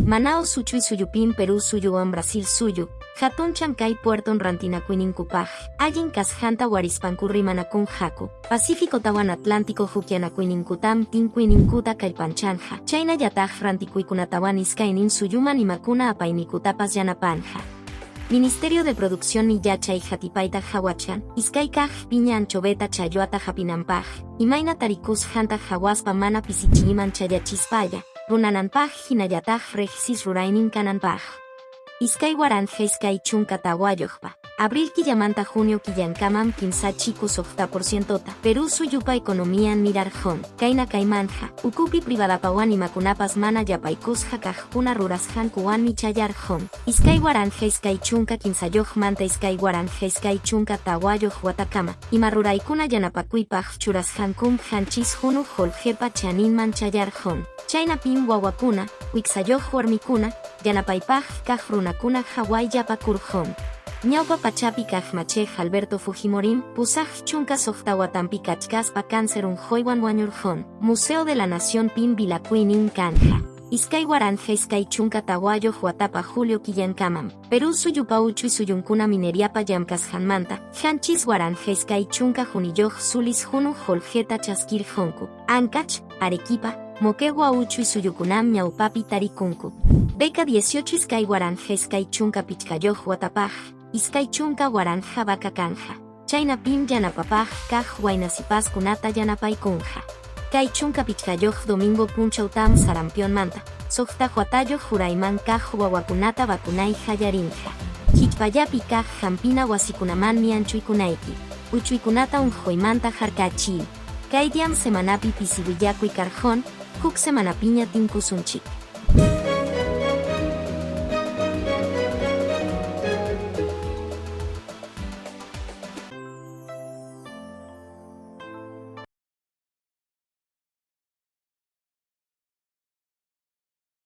Manaus uchuy suyupim Perú suyuwan Brasil suyu, hatunchan kay puerton rantinakuyninkupaq, allin kasqanta warispanku rimanakunqaku. Pacífico tawan Atlántico hukyanakuyninkutam tinkuyninkuta kallpanchanqa, chaynallataq rantikuykunatawan iskaynin suyuman imakuna apaynikutapas yanapanqa. Ministerio de Producción yachay hatipayta hawachan, iskay kaq piña anchoveta challwata hapinanpaq, imayna tarikusqanta hawaspa mana pisichiyman chayachispalla, runananpaq hinallataq riqsis ruraynin kananpaq. 2024pa, abril killamanta junio killankamam kimsa chiku suqta por cientota, Perú suyupa economían mirarqun, kayna kaymanta, ukupi privadapawan imakunapas mana yapaykusqa kaqkuna rurasqankuwanmi chayarqun. 2023manta 2024 watakama, ima ruraykuna yanapakuypaq churasqankum qanchis hunu qullqipa chaninman chayarqun. Chaynapim wawakuna, wiksayuq warmikuna, yanapaypaq kaq runakuna hawayllapakurqun. Ñawpa pachapi kaq machiq Alberto Fujimorim, 86 watanpi kachkaspa cáncer unquywan wañurqun. Museo de la Nación pim vilakuynin kanja. 2024 watapa julio killankamam, Perú suyupa uchuy suyunkuna mineriapa llamkasqanmanta, 7,021 sulis hunu qullqita chaskirqunku. Ancash, Arequipa, Moquegua uchuy suyukunam ñawpapi tarikunku. Beca 18 2025 watapaq, 20,000 vaca kanja. Chaynapim yanapapaq kaq waynasipaskunata yanapaykunqa. Kay 15 domingo punchawtam sarampiónmanta, 6 watayuq hurayman kaq wawakunata vacunay qallarinqa. Hichpallapi kaq hampina wasikunamanmi anchuykunayki. Uchuykunata unquymanta harkachiy. Kay diam semanapi pisi willakuy karqun, huk semanapiña tinkusunchik.